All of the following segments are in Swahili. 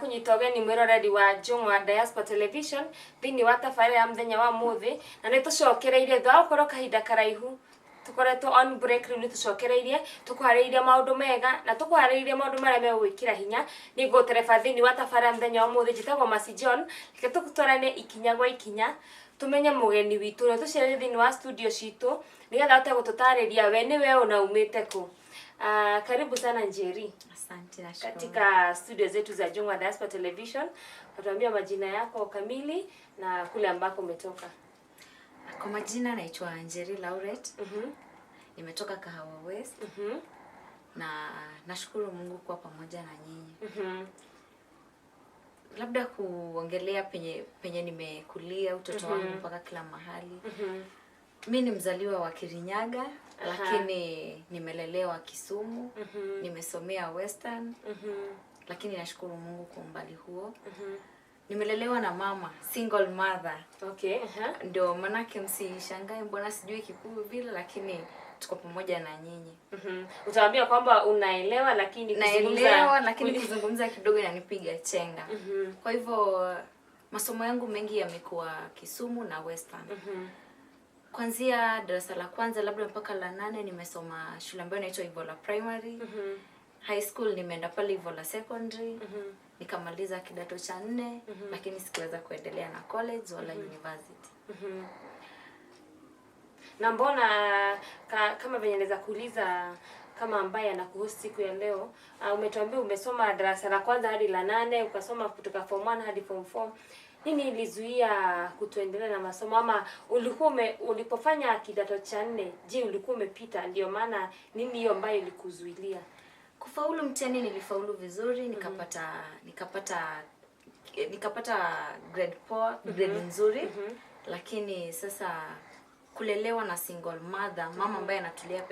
Kunyita ũgeni mwĩroreri wa Njũng'wa Diaspora Television thĩinĩ wa tabarĩra ya mũthenya wa mũthĩ, na nĩ tũcokereirie thutha wa gũkorwo kahinda karaihu tũkoretwo on break. Rĩu nĩ tũcokereirie tũkũharĩrĩirie maũndũ mega na tũkũharĩrĩirie maũndũ marĩa megũgwĩkĩra hinya. Nĩ ngũtereba thĩinĩ wa tabarĩra ya mũthenya wa mũthĩ. Njĩtagwo Mercy John. Reke tũtwarane ikinya gwa ikinya tũmenye mũgeni witũ ũrĩa tũcereire thĩinĩ wa studio citũ, nĩgetha ahote gũtũtarĩria we nĩ we ũ na umĩte kũ. Karibu sana, Njeri. Asante, nashukuru. Katika studio zetu za Njũng'wa Diaspora Television. Utatuambia majina yako kamili na kule ambako umetoka. Kwa majina naitwa Njeri Lauret. Nimetoka Kahawa West na nashukuru Mungu kuwa pamoja na nyinyi. Labda kuongelea penye nimekulia, utoto wangu mpaka kila mahali. Mi ni mzaliwa wa Kirinyaga, lakini nimelelewa Kisumu, nimesomea Western, lakini nashukuru Mungu kwa umbali huo. Nimelelewa na mama, single mother. Ndio manake msishangae mbona sijui Kikuyu vile, lakini tuko pamoja na nyinyi. Utaambia kwamba unaelewa, lakini Naelewa, lakini kuzungumza kidogo inanipiga chenga. Kwa hivyo masomo yangu mengi yamekuwa Kisumu na Western. Kuanzia darasa la kwanza labda mpaka la nane nimesoma shule ambayo inaitwa Ivola Primary. High school nimeenda pale Ivola Secondary. Nikamaliza kidato cha nne, lakini sikuweza kuendelea na college wala university. Na mbona kama venye naweza kuuliza kama ambaye anakuhost siku ya leo, umetuambia umesoma darasa la kwanza hadi la nane, ukasoma kutoka form 1 hadi form 4. Nini ilizuia kutoendelea na masomo, ama ulikuwa ulipofanya kidato cha nne, je, ulikuwa umepita? Ndio maana nini hiyo ambayo ilikuzuilia? Kufaulu mtihani nilifaulu vizuri, nikapata grade poa, grade nzuri, lakini sasa kulelewa na single mother, mama ambaye anatulia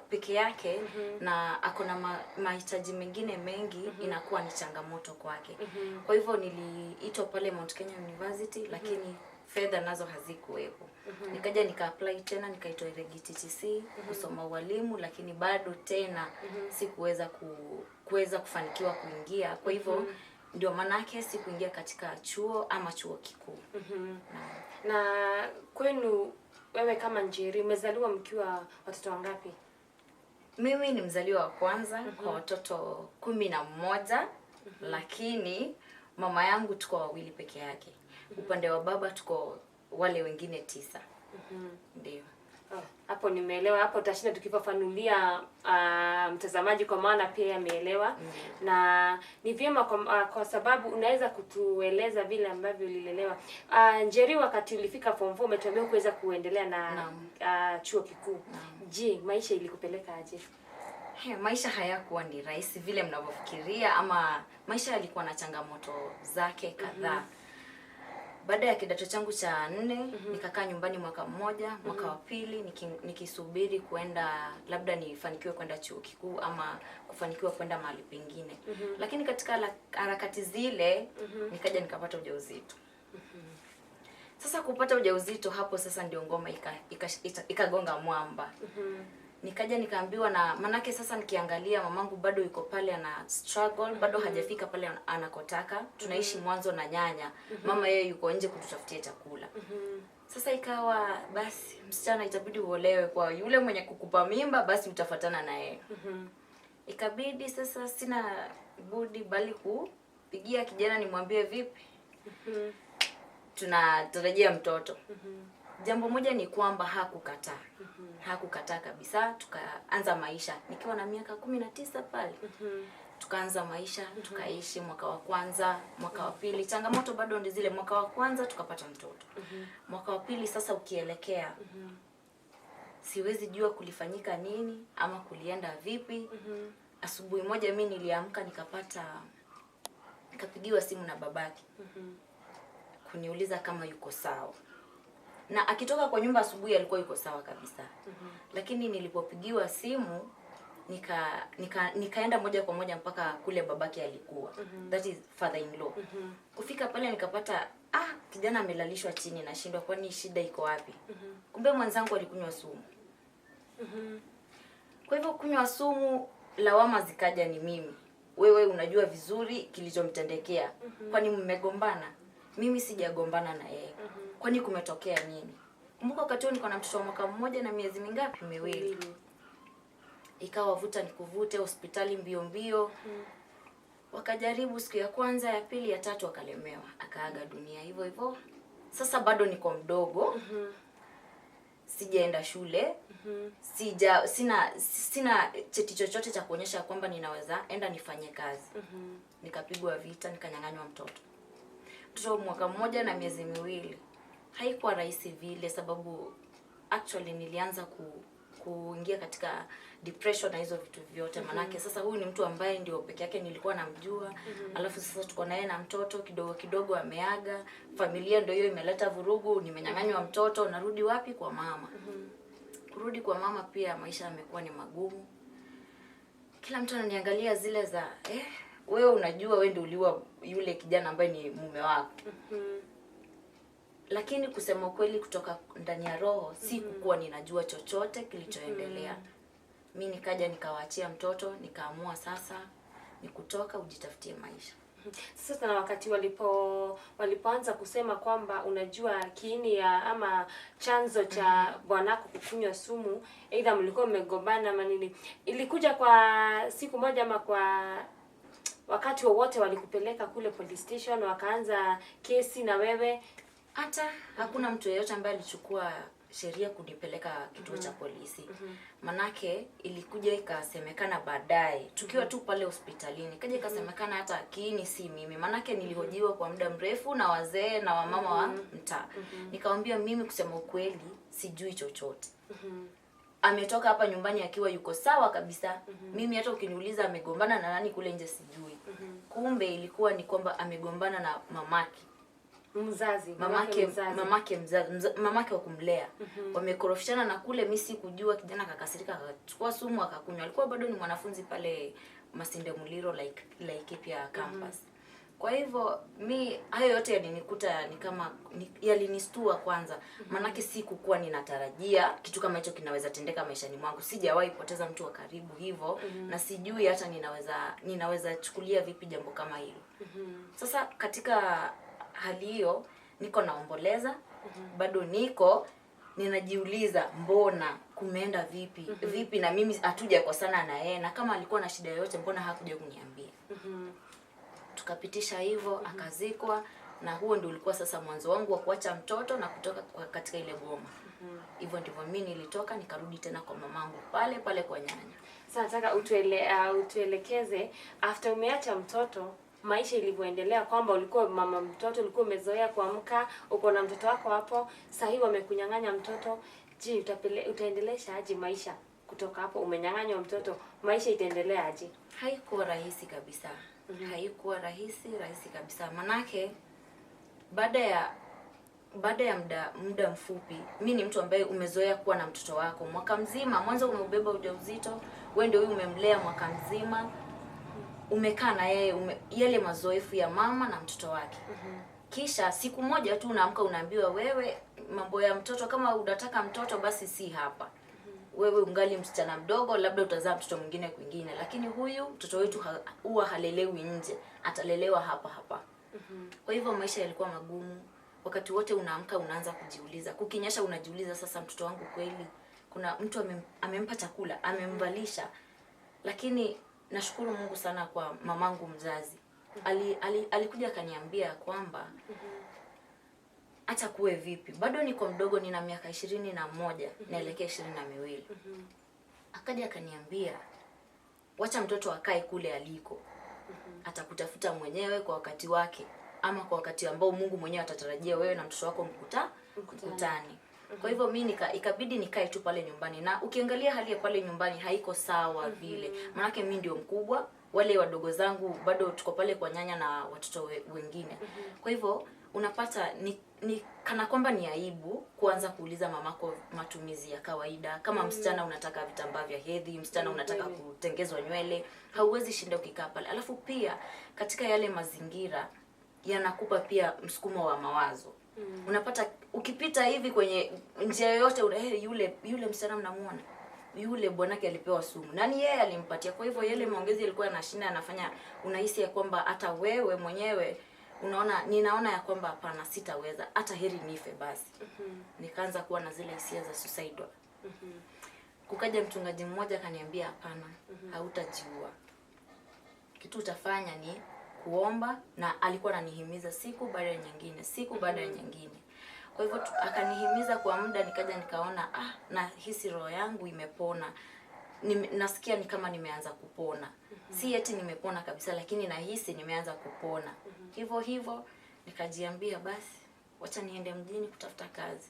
peke yake na ako na mahitaji mengine mengi, inakuwa ni changamoto kwake. Kwa hivyo niliitwa pale Mount Kenya University, lakini fedha nazo hazikuwepo. Nikaja nika apply tena, nikaitwa Iregi TTC kusoma ualimu, lakini bado tena sikuweza kuweza kufanikiwa kuingia. Kwa hivyo ndio manake sikuingia katika chuo ama chuo kikuu. Na kwenu wewe kama Njeri, umezaliwa mkiwa watoto wangapi? Mimi ni mzaliwa wa kwanza kwa watoto 11, lakini mama yangu tuko wawili peke yake. Upande wa baba tuko wale wengine tisa. Ndio. Oh, hapo nimeelewa. Hapo utashinda tukifafanulia mtazamaji, kwa maana pia ameelewa. Na ni vyema kwa sababu unaweza kutueleza vile ambavyo ulilelewa. Njeri, wakati ulifika form 4 umetuambia kuweza kuendelea na chuo kikuu. Je, maisha ilikupeleka aje? He, maisha hayakuwa ni rahisi vile mnavyofikiria, ama maisha yalikuwa na changamoto zake kadhaa. Baada ya kidato changu cha nne, nikakaa nyumbani mwaka mmoja, mwaka wa pili nikisubiri kuenda labda nifanikiwe kwenda chuo kikuu ama kufanikiwa kwenda mahali pengine. Lakini katika harakati zile nikaja nikapata ujauzito. Sasa kupata ujauzito hapo sasa ndio ngoma ikagonga mwamba. Nikaja nikaambiwa na manake sasa nikiangalia mamangu bado yuko pale ana struggle, bado hajafika pale anakotaka. Tunaishi mwanzo na nyanya. Mama yeye yuko nje kututafutia chakula. Sasa ikawa basi msichana itabidi uolewe kwa yule mwenye kukupa mimba, basi utafuatana na yeye. Ikabidi sasa sina budi bali kupigia kijana nimwambie vipi, tunatarajia mtoto. Jambo moja ni kwamba hakukataa. Hakukataa kabisa, tukaanza maisha nikiwa na miaka 19 pale. Tukaanza maisha, tukaishi mwaka wa kwanza, mwaka wa pili. Changamoto bado ndi zile. Mwaka wa kwanza tukapata mtoto. Mwaka wa pili sasa ukielekea, siwezi jua kulifanyika nini ama kulienda vipi. Asubuhi moja mi niliamka nikapigiwa simu na babake kuniuliza kama yuko sawa. Na akitoka kwa nyumba asubuhi alikuwa yuko sawa kabisa. Lakini nilipopigiwa simu nikaenda moja kwa moja mpaka kule babake alikuwa. That is father in law. Kufika pale nikapata kijana amelalishwa chini, nashindwa kwani shida iko wapi? Kumbe mwenzangu alikunywa sumu. Kwa hivyo kunywa sumu, lawama zikaja ni mimi. Wewe unajua vizuri kilichomtendekea. Kwani mmegombana? Mimi sijagombana na yeye. Kwani kumetokea nini? Kumbuka wakati huo niko na mtoto wa mwaka mmoja na miezi mingapi? Miwili. Ikawa vuta nikuvute, hospitali mbio mbio. Wakajaribu siku ya kwanza, ya pili, ya tatu, akalemewa, akaaga dunia hivyo hivyo. Sasa bado niko mdogo. Sijaenda shule. Sina cheti chochote cha kuonyesha kwamba ninaweza enda nifanye kazi. Nikapigwa vita, nikanyang'anywa mtoto. Mtoto mwaka mmoja na miezi miwili. Haikuwa rahisi vile, sababu actually nilianza kuingia katika depression na hizo vitu vyote. Manake sasa huyu ni mtu ambaye ndio peke yake nilikuwa namjua. Alafu sasa tuko naye na mtoto, kidogo kidogo ameaga. Familia ndio hiyo imeleta vurugu, nimenyang'anywa mtoto, narudi wapi? Kwa mama. Kurudi kwa mama pia maisha yamekuwa ni magumu. Kila mtu ananiangalia zile za wewe unajua wewe ndio uliua yule kijana ambaye ni mume wako. Lakini kusema kweli kutoka ndani ya roho sikukuwa ninajua chochote kilichoendelea. Mimi nikaja nikawaachia mtoto, nikaamua sasa ni kutoka ujitafutie maisha. Sasa na wakati walipoanza kusema kwamba unajua kiini ya ama chanzo cha bwanako kukunywa sumu, aidha mlikuwa mmegombana ama nini, ilikuja kwa siku moja ama kwa wakati wowote walikupeleka kule police station wakaanza kesi na wewe? Hata hakuna mtu yeyote ambaye alichukua sheria kunipeleka kituo cha polisi. Manake ilikuja ikasemekana baadaye tukiwa tu pale hospitalini, kaja ikasemekana hata kiini si mimi. Manake nilihojiwa kwa muda mrefu na wazee na wamama wa mtaa. Nikamwambia mimi kusema ukweli sijui chochote. Ametoka hapa nyumbani akiwa yuko sawa kabisa. Mimi hata ukiniuliza amegombana na nani kule nje sijui. Kumbe ilikuwa ni kwamba amegombana na mamake. Mzazi, mamake mzazi, mamake wa kumlea. Wamekorofishana na kule mimi sikujua, kijana akakasirika akachukua sumu akakunywa. Alikuwa bado ni mwanafunzi pale Masinde Muliro Laikipia campus. Kwa hivyo mi hayo yote yalinikuta ni kama yalinistua kwanza. Manake sikukuwa ninatarajia kitu kama hicho kinaweza tendeka maishani mwangu. Sijawahi poteza mtu wa karibu hivyo, na sijui hata ninaweza chukulia vipi jambo kama hilo. Sasa katika hali hiyo niko naomboleza, bado niko ninajiuliza mbona kumeenda vipi vipi, na mimi hatujakosana na yeye, na kama alikuwa na shida yoyote mbona hakuja kuniambia. Tukapitisha hivyo, akazikwa, na huo ndio ulikuwa sasa mwanzo wangu wa kuacha mtoto na kutoka katika ile boma. Hivyo ndivyo mimi nilitoka nikarudi tena kwa mamangu pale pale kwa nyanya. Sasa nataka utuelekeze after umeacha mtoto maisha ilivyoendelea, kwamba ulikuwa mama mtoto, ulikuwa umezoea kuamka, uko na mtoto wako hapo, sasa hivi wamekunyang'anya mtoto. Je, utaendelesha aje maisha kutoka hapo? Umenyang'anywa mtoto, maisha itaendelea aje? Haikuwa rahisi kabisa. Haikuwa rahisi kabisa. Manake baada ya muda mfupi, mimi ni mtu ambaye umezoea kuwa na mtoto wako mwaka mzima. Mwanzo umeubeba ujauzito, wewe ndio huyu umemlea mwaka mzima. Umekaa na yeye, yale mazoefu ya mama na mtoto wake. Kisha siku moja tu unaamka unaambiwa wewe mambo ya mtoto, kama unataka mtoto basi si hapa. Wewe ungali msichana mdogo, labda utazaa mtoto mwingine kwingine, lakini huyu mtoto wetu huwa halelewi nje, atalelewa hapa hapa. Kwa hivyo maisha yalikuwa magumu. Wakati wote unaamka unaanza kujiuliza. Kukinyesha unajiuliza sasa mtoto wangu kweli kuna mtu amempa chakula, amemvalisha. Lakini nashukuru Mungu sana kwa mamangu mzazi. Alikuja akaniambia kwamba hata kuwe vipi, bado niko mdogo, nina miaka 21, naelekea 22. Akaja akaniambia wacha mtoto akae kule aliko. Atakutafuta mwenyewe kwa wakati wake, ama kwa wakati ambao Mungu mwenyewe atatarajia wewe na mtoto wako mkutane. Kwa hivyo mimi ikabidi nikae tu pale nyumbani, na ukiangalia hali ya pale nyumbani haiko sawa vile. Maana mimi ndio mkubwa, wale wadogo zangu bado tuko pale kwa nyanya na watoto wengine. Kwa hivyo unapata ni kana kwamba ni aibu kuanza kuuliza mamako matumizi ya kawaida. Kama msichana unataka vitambaa vya hedhi, msichana unataka kutengezwa nywele, hauwezi shinda ukikaa pale. Alafu pia katika yale mazingira yanakupa pia msukumo wa mawazo. Unapata ukipita hivi kwenye njia yoyote, yule msichana mnamuona, Yule bwanake alipewa sumu. Nani yeye alimpatia? Kwa hivyo yale maongezi yalikuwa yanashinda anafanya unahisi ya kwamba hata wewe mwenyewe unaona, ninaona ya kwamba hapana, sitaweza, hata heri nife basi. Nikaanza kuwa na zile hisia za suicidal. Kukaja mchungaji mmoja akaniambia hapana, hautajiua. Kitu utafanya ni kuomba, na alikuwa ananihimiza siku baada ya nyingine, siku baada ya nyingine. Kwa hivyo akanihimiza kwa muda, nikaja nikaona nahisi roho yangu imepona. Nasikia ni kama nimeanza kupona. Si eti nimepona kabisa, lakini nahisi nimeanza kupona. Hivyo hivyo nikajiambia basi wacha niende mjini kutafuta kazi.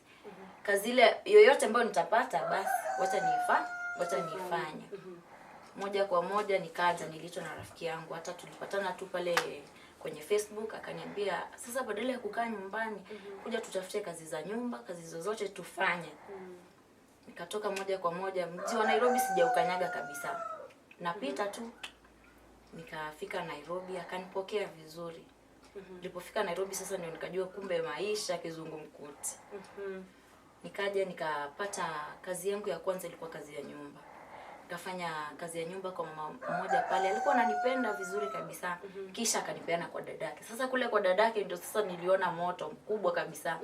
Kazi ile yoyote ambayo nitapata basi wacha niifanye. Moja kwa moja nikaja, niliitwa na rafiki yangu, hata tulipatana tu pale kwenye Facebook, akaniambia sasa badala ya kukaa nyumbani, kuja tutafute kazi za nyumba, kazi zozote tufanye. Nikatoka moja kwa moja mji wa Nairobi, sijaukanyaga kabisa. Napita tu nikafika Nairobi, akanipokea vizuri. Nilipofika Nairobi sasa ndio nikajua kumbe maisha kizungumkuti. Nikaja nikapata kazi yangu ya kwanza, ilikuwa kazi ya nyumba. Nikafanya kazi ya nyumba kwa mama mmoja pale, alikuwa ananipenda vizuri kabisa. Kisha akanipeana kwa dadake. Sasa kule kwa dadake ndio sasa niliona moto mkubwa kabisa.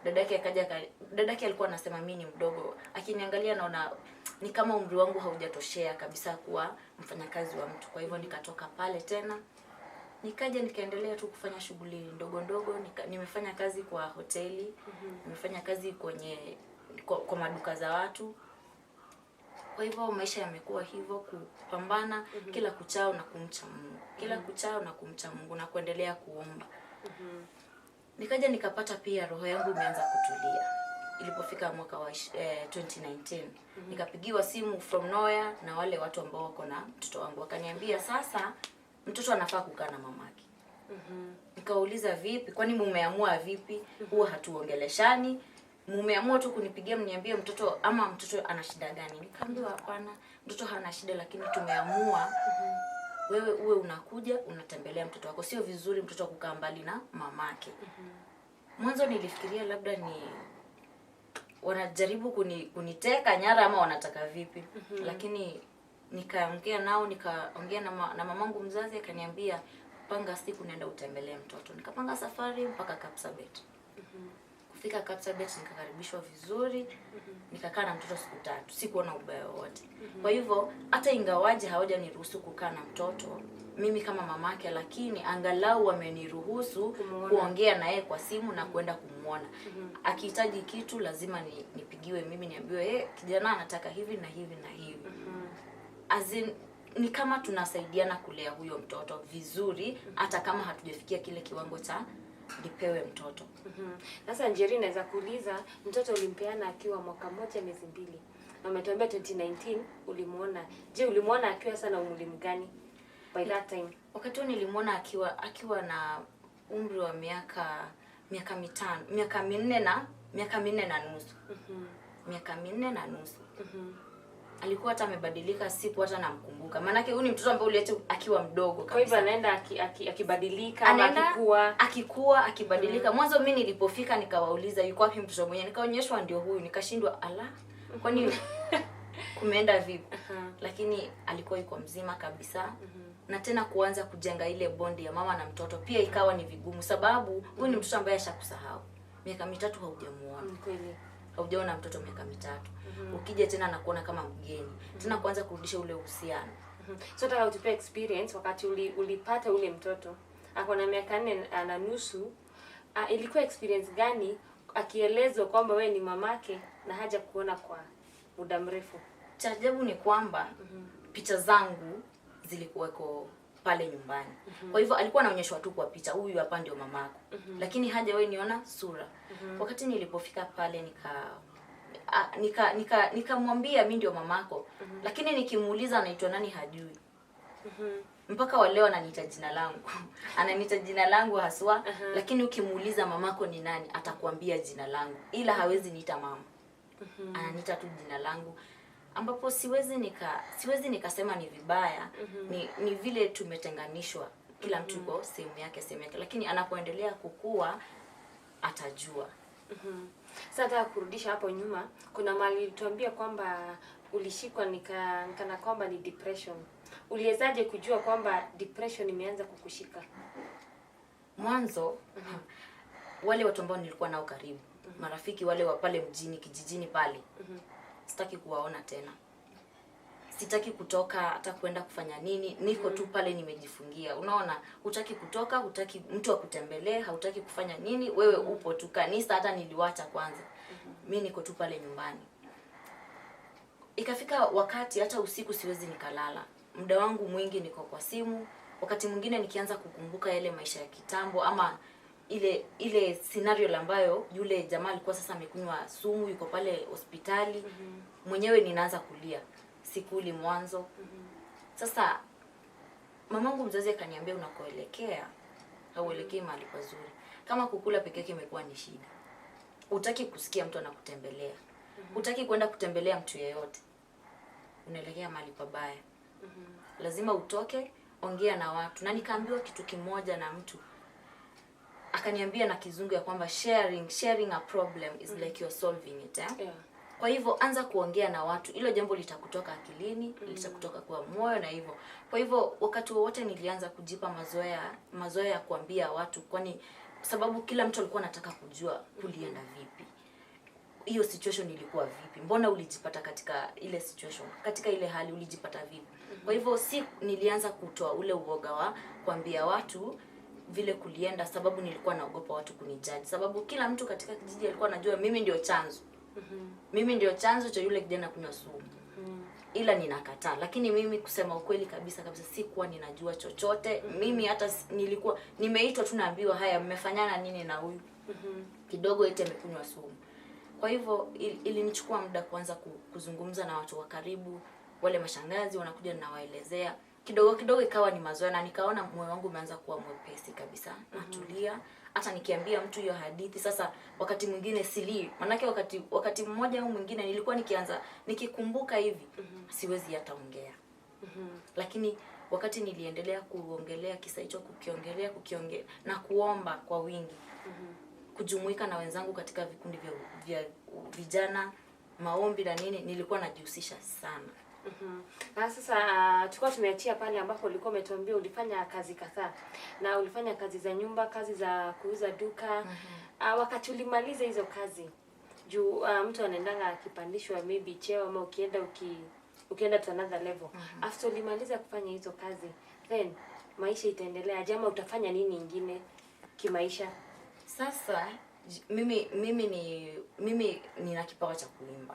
Dadake akaja, dadake alikuwa anasema mimi ni mdogo. Akiniangalia naona ni kama umri wangu haujatoshea kabisa kuwa mfanyakazi wa mtu. Kwa hivyo nikatoka pale tena. Nikaja nikaendelea tu kufanya shughuli ndogo ndogo. Nimefanya kazi kwa hoteli, nimefanya kazi kwenye kwa maduka za watu. Kwa hivyo maisha yamekuwa hivyo, kupambana kila kuchao na kumcha Mungu. Kila kuchao na kumcha Mungu na kuendelea kuomba. Nikaja nikapata pia roho yangu imeanza kutulia. Ilipofika mwaka wa 2019, nikapigiwa simu from nowhere na wale watu ambao wako na mtoto wangu. Wakaniambia sasa mtoto anafaa kukaa na mamake. Nikauliza vipi? Kwani mumeamua vipi? Huwa hatuongeleshani. Mumeamua tu kunipigia mniambie mtoto ama mtoto ana shida gani? Nikaambiwa hapana, mtoto hana shida, lakini tumeamua wewe uwe unakuja unatembelea mtoto wako. Sio vizuri mtoto kukaa mbali na mamake. Mwanzo nilifikiria labda ni wanajaribu kuniteka nyara ama wanataka vipi. Lakini nikaongea nao, nikaongea na mamangu mzazi, akaniambia panga siku nenda utembelee mtoto. Nikapanga safari mpaka Kapsabet. Kufika Kapsabet nikakaribishwa vizuri. Nikakaa na mtoto siku 3, sikuona ubaya wowote. Kwa hivyo hata ingawaje hawajaniruhusu kukaa na mtoto mimi kama mamake, lakini angalau wameniruhusu kuongea na yeye kwa simu na kwenda kumuona. Akihitaji kitu lazima nipigiwe mimi, niambiwe kijana anataka hivi na hivi na hivi. As in, ni kama tunasaidiana kulea huyo mtoto vizuri, hata kama hatujafikia kile kiwango cha nipewe mtoto. Sasa Njeri, naweza kuuliza, mtoto ulimpeana akiwa mwaka 1 miezi 2. Na umetuambia 2019 ulimuona. Je, ulimuona akiwa sana umri gani by that time? Wakati huo nilimuona akiwa na umri wa miaka 5, miaka 4 na nusu. Miaka 4 na nusu. Alikuwa hata amebadilika, siku hata namkumbuka. Maana huyu ni mtoto ambaye uliacha akiwa mdogo kabisa. Kwa hivyo anaenda akibadilika, akikua, akibadilika. Mwanzo mimi nilipofika nikawauliza yuko wapi mtoto mwenyewe, nikaonyeshwa ndio huyu, nikashindwa ala, kwani kumeenda vipi? Lakini alikuwa yuko mzima kabisa. Na tena kuanza kujenga ile bondi ya mama na mtoto pia ikawa ni vigumu, sababu huyu ni mtoto ambaye ashakusahau. Miaka 3 haujamuona. Kweli. Haujaona mtoto miaka 3. Ukija tena nakuona kama mgeni. Tena kuanza kurudisha ule uhusiano. So nataka utupe experience wakati ulipata ule mtoto ako na miaka 4 na nusu, ilikuwa experience gani akielezwa kwamba wewe ni mamake na haja kuona kwa muda mrefu? Cha ajabu ni kwamba picha zangu zilikuweko pale nyumbani. Kwa hivyo alikuwa anaonyeshwa tu kwa picha, huyu hapa ndio mamako. Lakini hajawahi niona sura. Wakati nilipofika pale nikamwambia mimi ndio mamako. Lakini nikimuuliza anaitwa nani hajui. Mpaka wa leo ananiita jina langu. Ananiita jina langu haswa, lakini ukimuuliza mamako ni nani atakuambia jina langu. Ila hawezi niita mama. Ananiita tu jina langu. Ambapo siwezi nikasema ni vibaya. Ni vile tumetenganishwa, kila mtu yuko sehemu yake, lakini anapoendelea kukua atajua. Sasa nataka kurudisha hapo nyuma. Kuna mahali ulituambia kwamba ulishikwa nikana kwamba ni depression. Uliwezaje kujua kwamba depression imeanza kukushika? Mwanzo wale watu ambao nilikuwa nao karibu, marafiki wale wa pale mjini, kijijini pale, sitaki kuwaona tena, sitaki kutoka hata kwenda kufanya nini, niko tu pale nimejifungia. Unaona, hutaki kutoka, hutaki mtu akutembelee, hautaki kufanya nini, wewe upo tu. Kanisa hata niliwacha kwanza, mi niko tu pale nyumbani. Ikafika wakati hata usiku siwezi nikalala, muda wangu mwingi niko kwa simu. Wakati mwingine nikianza kukumbuka yale maisha ya kitambo ama ile scenario ambayo yule jamaa alikuwa sasa amekunywa sumu, yuko pale hospitali, mwenyewe ninaanza kulia. Sikuli mwanzo. Sasa mamangu mzazi akaniambia, unakoelekea hauelekei mahali pazuri. Kama kukula peke yake imekuwa ni shida, hutaki kusikia mtu anakutembelea, hutaki kwenda kutembelea mtu yeyote, unaelekea mahali pabaya. Lazima utoke, ongea na watu. Na nikaambiwa kitu kimoja na mtu akaniambia na kizungu ya kwamba sharing a problem is like you're solving it, eh? Yeah. Kwa hivyo anza kuongea na watu, hilo jambo litakutoka akilini, litakutoka kwa moyo na hivyo. Kwa hivyo wakati wowote nilianza kujipa mazoea ya kuambia watu, kwani sababu kila mtu alikuwa anataka kujua kulienda vipi, hiyo situation ilikuwa vipi, mbona ulijipata katika ile situation, katika ile hali ulijipata vipi. Kwa hivyo si nilianza kutoa ule uoga wa kuambia watu vile kulienda, sababu nilikuwa naogopa watu kunijudge, sababu kila mtu katika kijiji alikuwa anajua mimi ndio chanzo. Mimi ndio chanzo cha yule kijana kunywa sumu. Ila ninakataa. Lakini mimi kusema ukweli kabisa kabisa sikuwa ninajua chochote. Mimi hata nilikuwa nimeitwa tu naambiwa, haya mmefanyana nini na huyu? Kidogo eti amekunywa sumu. Kwa hivyo ilinichukua muda kuanza kuzungumza na watu wa karibu, wale mashangazi wanakuja nawaelezea. Kidogo kidogo ikawa ni mazoea, na nikaona moyo wangu umeanza kuwa mwepesi kabisa. Natulia. Hata nikiambia mtu hiyo hadithi sasa wakati mwingine silii. Manake wakati mmoja au mwingine nilikuwa nikianza nikikumbuka hivi siwezi hata ongea. Lakini wakati niliendelea kuongelea kisa hicho, kukiongea na kuomba kwa wingi, kujumuika na wenzangu katika vikundi vya vijana, maombi na nini, nilikuwa najihusisha sana. Na sasa tulikuwa tumeachia pale ambapo ulikuwa umetuambia ulifanya kazi kadhaa, na ulifanya kazi za nyumba, kazi za kuuza duka. Wakati ulimaliza hizo kazi, juu mtu anaendanga akipandishwa maybe cheo ama ukienda to another level. After ulimaliza kufanya hizo kazi, then maisha itaendelea aje ama utafanya nini ingine kimaisha? Sasa mimi nina kipawa cha kuimba.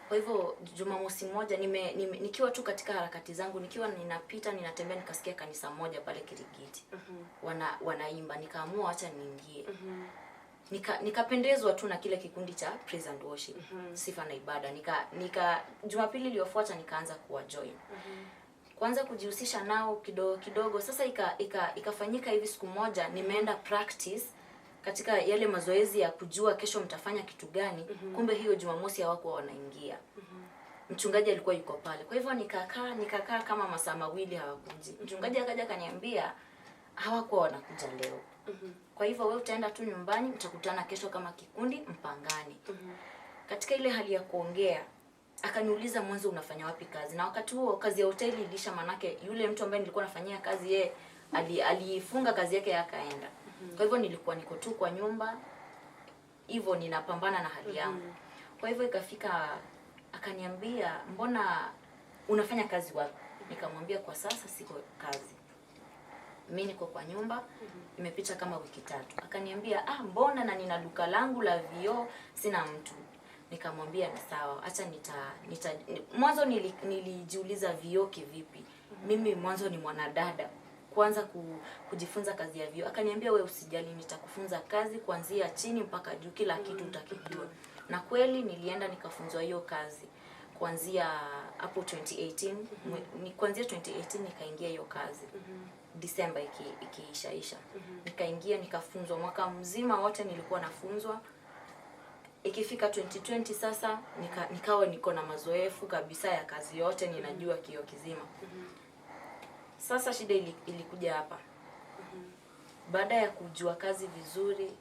Kwa hivyo Jumamosi moja nikiwa tu katika harakati zangu, nikiwa ninapita ninatembea, nikasikia kanisa moja pale Kirigiti. Wanaimba, nikaamua acha niingie. Nikapendezwa tu na kile kikundi cha praise and worship, sifa na ibada. Nika Jumapili iliyofuata nikaanza kuwa join. Kuanza kujihusisha nao kidogo kidogo. Sasa ikafanyika hivi, siku moja nimeenda practice katika yale mazoezi ya kujua kesho mtafanya kitu gani. Kumbe hiyo Jumamosi hawakuwa wanaingia. Mchungaji alikuwa yuko pale. Kwa hivyo nikakaa kama masaa mawili hawakuji. Mchungaji akaja akaniambia hawakuwa wanakuja leo. Kwa hivyo wewe utaenda tu nyumbani, mtakutana kesho kama kikundi, mpangane. Katika ile hali ya kuongea akaniuliza mwanzo unafanya wapi kazi? Na wakati huo kazi ya hoteli ilisha, manake yule mtu ambaye nilikuwa nafanyia kazi yeye alifunga kazi yake akaenda. Kwa hivyo nilikuwa niko tu kwa nyumba hivyo ninapambana na hali yangu. Kwa hivyo ikafika akaniambia mbona unafanya kazi wapi? Nikamwambia kwa sasa siko kazi, mimi niko kwa nyumba, imepita kama wiki 3. Akaniambia mbona na nina duka langu la vioo sina mtu. Nikamwambia ni sawa, acha nita mwanzo nilijiuliza vioo kivipi? Mimi mwanzo ni mwanadada, kuanza kujifunza kazi ya vioo. Akaniambia wewe usijali, nitakufunza kazi kuanzia chini mpaka juu, kila kitu utakijua. Na kweli nilienda nikafunzwa hiyo kazi kuanzia hapo 2018, kuanzia 2018 nikaingia hiyo kazi. Disemba ikiishaisha. Nikaingia nikafunzwa mwaka mzima wote nilikuwa nafunzwa. Ikifika 2020 sasa nikawa niko na mazoefu kabisa ya kazi yote, ninajua kioo kizima. Sasa shida ilikuja hapa. Baada ya kujua kazi vizuri,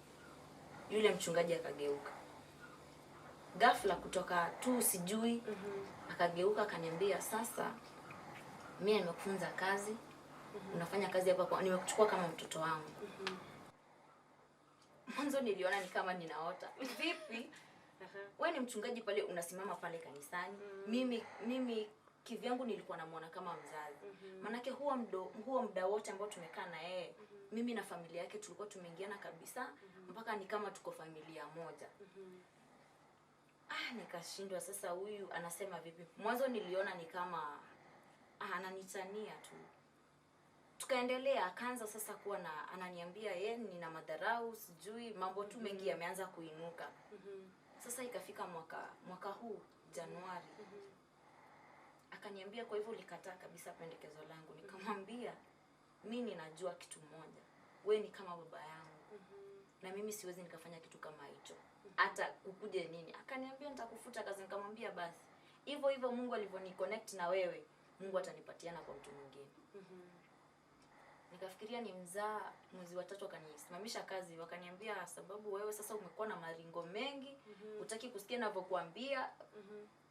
Yule mchungaji akageuka ghafla kutoka tu sijui. Akageuka akaniambia, sasa mimi nimekufunza kazi, unafanya kazi hapa, nimekuchukua kama mtoto wangu. Mwanzo niliona ni kama ninaota. Vipi? Wewe ni mchungaji pale, unasimama pale kanisani. Mimi kivyangu nilikuwa namuona kama mzazi. Manake huo muda wote ambao tumekaa na yeye, mimi na familia yake tulikuwa tumeingiana kabisa, mpaka ni kama tuko familia moja. Nikashindwa sasa huyu anasema vipi. Mwanzo niliona ni kama ananitania tu. Tukaendelea, akaanza sasa kuwa na ananiambia yeye nina madharau, sijui mambo tu mengi yameanza kuinuka. Sasa ikafika mwaka huu Januari. Akaniambia kwa hivyo ulikataa kabisa pendekezo langu. Nikamwambia mimi ninajua kitu moja, wewe ni kama baba yangu. Na mimi siwezi nikafanya kitu kama hicho. Hata ukuje nini. Akaniambia nitakufuta kazi. Nikamwambia basi hivyo hivyo Mungu alivyoniconnect na wewe, Mungu atanipatiana kwa mtu mwingine. Nikafikiria ni mzaa. Mwezi wa 3 wakanisimamisha kazi, wakaniambia sababu wewe sasa umekuwa na maringo mengi, hutaki kusikia ninavyokuambia,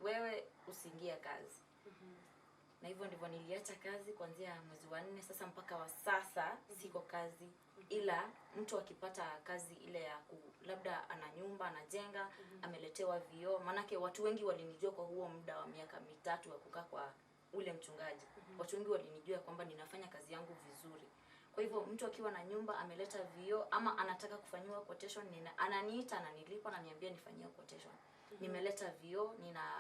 wewe usiingie kazi. Na hivyo ndivyo niliacha kazi kuanzia mwezi wa 4 sasa mpaka wa sasa siko kazi. Ila mtu akipata kazi ile ya labda ana nyumba anajenga, ameletewa vioo, manake watu wengi walinijua kwa huo muda wa miaka 3 wa kukaa kwa ule mchungaji. Watu wengi walinijua kwamba ninafanya kazi yangu vizuri. Kwa hivyo mtu akiwa na nyumba ameleta vioo ama anataka kufanyiwa quotation, ananiita, ananilipa, ananiambia nifanyie quotation. Nimeleta vioo,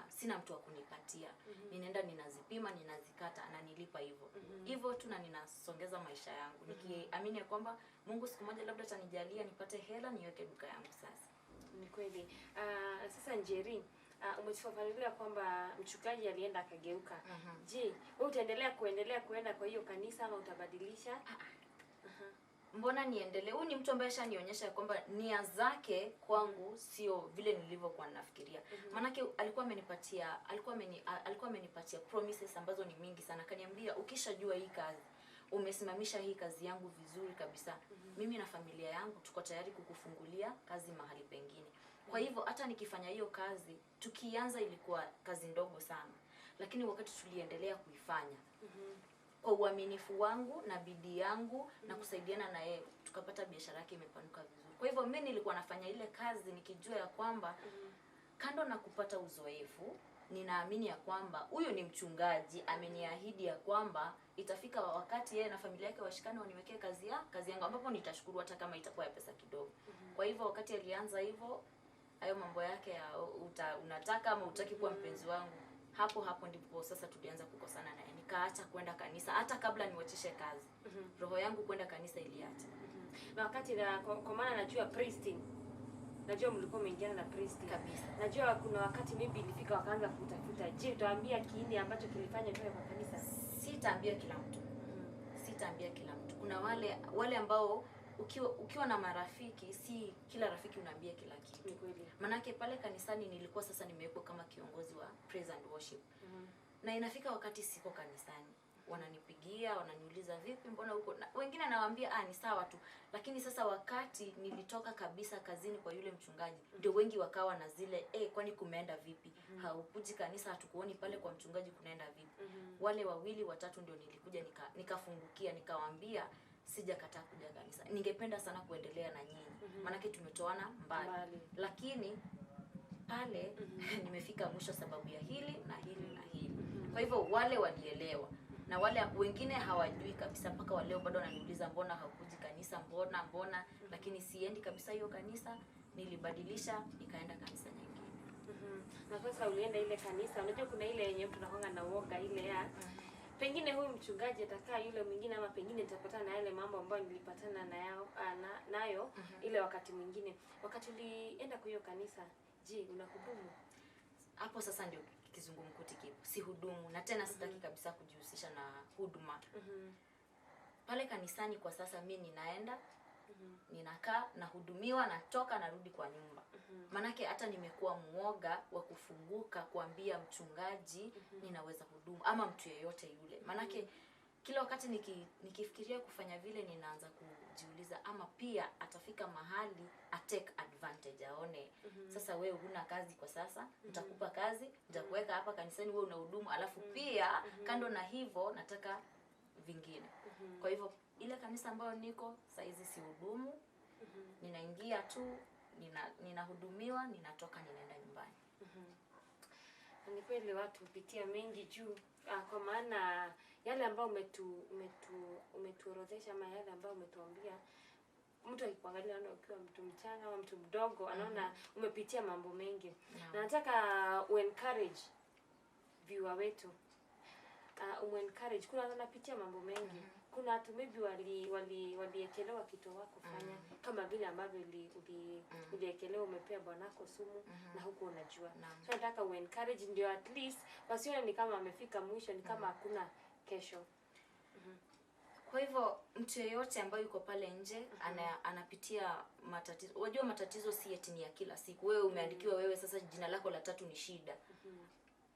sina mtu wa kunipatia. Ninaenda ninazipima, ninazikata, ananilipa hivyo. Hivyo tu na ninasongeza maisha yangu nikiamini kwamba Mungu siku moja labda atanijalia nipate hela niweke duka yangu sasa. Ni kweli. Sasa Njeri, umetufafanulia kwamba mchungaji alienda akageuka. Je, wewe utaendelea kuenda kwa hiyo kanisa ama utabadilisha? Mbona niendelee? Huyu ni mtu ambaye ashanionyesha kwamba nia zake kwangu sio vile nilivyokuwa ninafikiria. Manake alikuwa amenipatia promises ambazo ni mingi sana. Akaniambia ukishajua hii kazi, umesimamisha hii kazi yangu vizuri kabisa, mimi na familia yangu tuko tayari kukufungulia kazi mahali pengine. Kwa hivyo hata nikifanya hiyo kazi, tukianza ilikuwa kazi ndogo sana, lakini wakati tuliendelea kuifanya kwa uaminifu wangu na bidii yangu na kusaidiana na yeye, tukapata biashara yake imepanuka vizuri. Kwa hivyo mimi nilikuwa nafanya ile kazi nikijua ya kwamba kando na kupata uzoefu, ninaamini ya kwamba huyu ni mchungaji ameniahidi ya kwamba itafika wakati yeye na familia yake washikane waniwekee kazi yangu, ambapo nitashukuru hata kama itakuwa ya pesa kidogo. Kwa hivyo wakati alianza hivyo hayo mambo yake ya unataka ama hutaki kuwa mpenzi wangu, hapo ndipo sasa tulianza kukosana naye. Nikaacha kwenda kanisa hata kabla niwachishe kazi. Roho yangu kwenda kanisa iliacha. Na wakati kwa maana najua priesting, najua mlikuwa mmeingiana na priesting kabisa. Najua kuna wakati maybe ilifika wakaanza kutafuta. Je, utaambia kiini ambacho kilifanya utoke kwa kanisa? Sitaambia kila mtu. Sitaambia kila mtu. Kuna wale ambao ukiwa na marafiki, si kila rafiki unaambia kila kitu. Ni kweli. Manake pale kanisani nilikuwa sasa nimewekwa kama kiongozi wa praise and worship. Na inafika wakati siko kanisani, wananipigia, wananiuliza vipi, mbona huko? Wengine nawaambia ni sawa tu. Lakini sasa wakati nilitoka kabisa kazini kwa yule mchungaji, ndio wengi wakawa na zile kwani kumeenda vipi? Haukuji kanisa, hatukuoni pale kwa mchungaji, kunaenda vipi? Wale 2 3 ndio nilikuja nikafungukia, nikawaambia sijakataa kuja kanisa. Ningependa sana kuendelea na nyinyi. Manake tumetoana mbali. Lakini pale nimefika mwisho sababu ya hili na hili na hili. Kwa hivyo wale walielewa na wale wengine hawajui kabisa mpaka wa leo bado wananiuliza mbona haukuji kanisa, mbona, lakini siendi kabisa hiyo kanisa. Nilibadilisha nikaenda kanisa nyingine. Na sasa ulienda ile kanisa, unajua kuna ile yenye mtu anakuwa na uoga ile ya pengine huyu mchungaji atakaa yule mwingine, ama pengine nitapatana na yale mambo ambayo nilipatana nayo ile wakati mwingine. Wakati ulienda kwa hiyo kanisa, je, unahudumu? Hapo sasa ndio kizungumkuti kipo. Si hudumu na tena sitaki kabisa kujihusisha na huduma. Pale kanisani kwa sasa mimi ninaenda, ninakaa, nahudumiwa, natoka, narudi kwa nyumba. Manake hata nimekuwa muoga wa kufunguka kuambia mchungaji ninaweza hudumu ama mtu yeyote yule. Manake kila wakati nikifikiria kufanya vile ninaanza kujiuliza ama pia atafika mahali a take advantage. Sasa wewe huna kazi kwa sasa, nitakupa kazi, nitakuweka hapa kanisani wewe unahudumu, alafu pia kando na hivyo nataka vingine. Kwa hivyo ile kanisa ambayo niko saizi sihudumu. Ninaingia tu, ninahudumiwa, ninatoka, ninaenda nyumbani. Ni kweli watu hupitia mengi juu, kwa maana yale ambayo umetuorodhesha ama yale ambayo umetuambia, mtu akikuangalia anaona ukiwa mtu mchanga ama mtu mdogo, anaona umepitia mambo mengi. Na nataka uencourage viewer wetu. Uencourage, kuna watu wanapitia mambo mengi. Kuna watu maybe waliekelewa kitu hawakufanya, kama vile ambavyo uliekelewa umepea bwanako sumu na huku unajua. So nataka uencourage ndio at least wasione ni kama amefika mwisho, ni kama hakuna kesho. Kwa hivyo mtu yeyote ambaye yuko pale nje anapitia matatizo. Unajua matatizo si eti ni ya kila siku. Wewe umeandikiwa wewe sasa jina lako la tatu ni shida.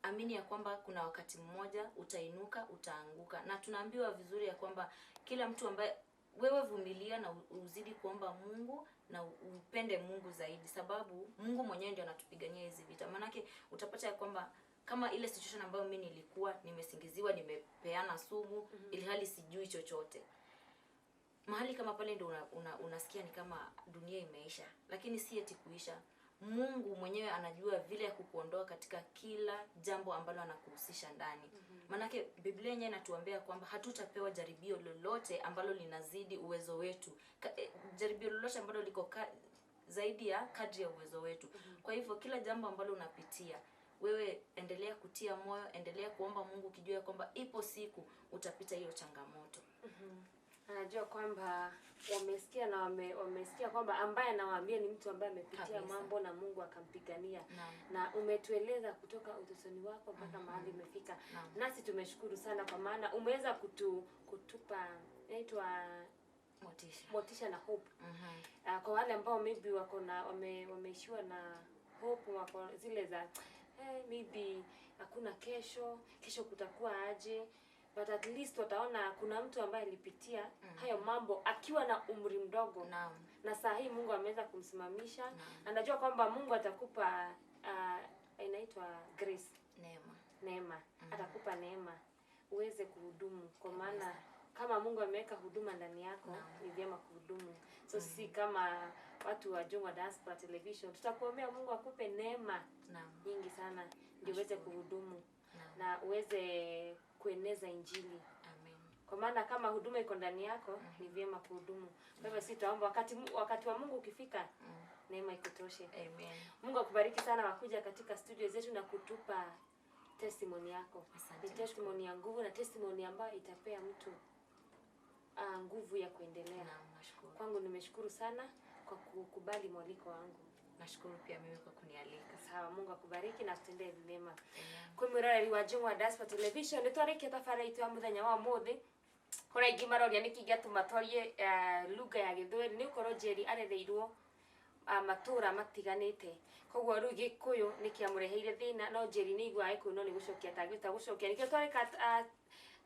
Amini ya kwamba kuna wakati mmoja utainuka, utaanguka. Na tunaambiwa vizuri ya kwamba kila mtu ambaye wewe vumilia na uzidi kuomba Mungu na upende Mungu zaidi, sababu Mungu mwenyewe ndiye anatupigania hizi vita. Maanake utapata ya kwamba kama ile situation ambayo mimi nilikuwa nimesingiziwa, nimepeana sumu, ilhali sijui chochote. Mahali kama pale ndio unasikia ni kama dunia imeisha, lakini si eti kuisha. Mungu mwenyewe anajua vile ya kukuondoa katika kila jambo ambalo anakuhusisha ndani. Maanake Biblia yenyewe inatuambia kwamba hatutapewa jaribio lolote ambalo linazidi uwezo wetu. Jaribio lolote ambalo liko zaidi ya kadri ya uwezo wetu. Kwa hivyo kila jambo ambalo unapitia, wewe endelea kutia moyo, endelea kuomba Mungu ukijua kwamba ipo siku utapita hiyo changamoto. Anajua kwamba wamesikia na wamesikia kwamba ambaye anawaambia ni mtu ambaye amepitia mambo na Mungu akampigania. Na umetueleza kutoka utotoni wako mpaka mahali umefika. Nasi tumeshukuru sana kwa maana umeweza kutupa inaitwa motisha na hope. Kwa wale ambao maybe wako na wameishiwa na hope, wako zile za maybe hakuna kesho, kesho kutakuwa aje. But at least wataona kuna mtu ambaye alipitia hayo mambo akiwa na umri mdogo. Na saa hii Mungu ameweza kumsimamisha. Anajua kwamba Mungu atakupa inaitwa grace, neema. Atakupa neema uweze kuhudumu, kwa maana kama Mungu ameweka huduma ndani yako ni vyema kuhudumu. So sisi kama watu wa Jongwa Diaspora Television tutakuombea Mungu akupe neema nyingi sana ndio uweze kuhudumu na uweze kueneza Injili. Amen. Kwa maana kama huduma iko ndani yako ni vyema kuhudumu. Kwa hivyo sisi tutaomba wakati wa Mungu ukifika neema ikutoshe. Amen. Mungu akubariki sana wakuja katika studio zetu na kutupa testimony yako. Asante. Ni testimony ya nguvu na testimony ambayo itapea mtu nguvu ya kuendelea. Naam, nashukuru. Kwangu nimeshukuru sana kwa kukubali mwaliko wangu. Nashukuru pia mimi kwa kunialika. Sawa, Mungu akubariki na akutendee mema. Kwa mwiroreri wa Jongwa Diaspora Television nitwarĩkia tabarĩra itũ ya mũthenya wa ũmũthĩ. Kũrĩa aingĩ maroria nĩkĩ gĩatũma twarie lugha ya Gĩthweri, nĩ gũkorwo Njeri arereirwo matũra matiganĩte, koguo rĩu Gĩkũyũ nĩkĩamũreheire thĩna, no Njeri nĩ aiguaga Gĩkũyũ no nĩ gũcokia atangĩhota gũcokia. Nĩkĩo twarĩka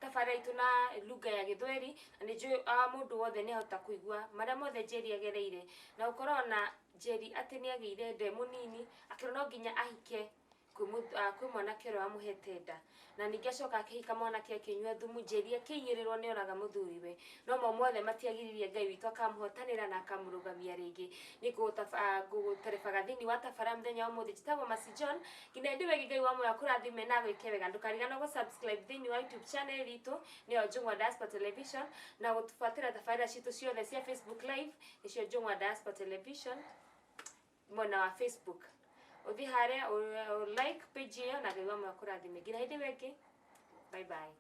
tabarĩra itũ na lugha ya Gĩthweri, na nĩ njũĩ mũndũ wothe nĩ ahota kũigua marĩa mothe Njeri agereire, na gũkorwo na Njeri atĩ nĩ agĩire nda mũnini akĩrwo no nginya ahike kwĩ mwanake ũrĩa wamũhete nda, na ningĩ acoka akĩhika mwanake akĩnyua thumu. Njeri akĩiyĩrĩrwo nĩ oraga mũthuriwe, no mo mothe matiagiririe Ngai witũ akamũhotanĩra na akamũrũgamia rĩngĩ. Nĩ ngũgũterebaga thĩinĩ wa tabara mũthenya wa ũmũthĩ. Njĩtagwo Mercy John, nginya hĩndĩ ĩyo ĩngĩ Ngai wa muoyo akũrathime na agwĩke wega. Ndũkariganĩrwo gũ subscribe thĩinĩ wa YouTube channel itũ nĩyo Jongwa Diaspora Television, na gũtũbuatĩra tabarĩra citũ ciothe cia Facebook Live nĩcio Jongwa Diaspora Television mwena wa Facebook. Uthi haria like page ĩyo na Ngai wa muoyo akũrathime. Nginya hĩndĩ ĩyo ĩngĩ, bye bye.